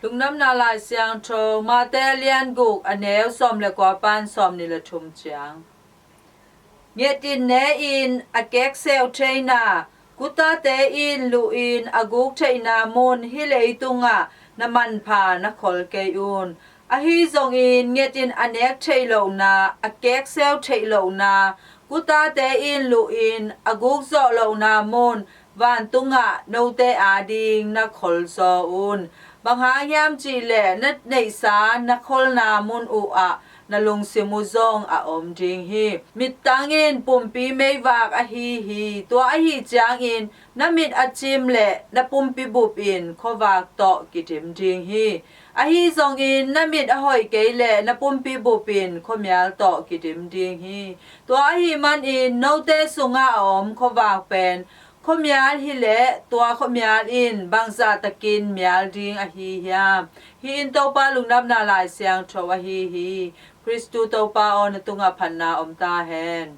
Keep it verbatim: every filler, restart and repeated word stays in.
Lungdamna Lai Siangtho, Mate a lian guk, a neu sawm le kua pan sawm nih le thum ciang. Nget in ne in a kekseu theina, kutate in luh in a guk theihna mun hih leitungah na manpha na khol kei un. Ahi zongin nget in a nek theih lohna, a kekseu theih lohna, kutate in luh in a guk zawh lohna mun vantungah note ading na kholzaw un. Bang hang hiam cih leh na neihsa na kholna mun uh ah na lungsim uh zong a om ding hi. Mittang in pumpi meivak ahi hi. Tua ahih ciangin na mit a cim leh na pumpi bup in khuavak tawh kidim ding hi. Ahi zongin na mit a hoih kei leh na pumpi bup in khuamial tawh kidim ding hi. Tua ahih manin note sungah a om khuavak pen khuamial hi leh tua khuamial in bangzah takin mial ding ahi hiam? Hih in Topa Lungdamna Lai Siangtho ahi hi. Khristu Topa aw, na tungah phatna om ta hen.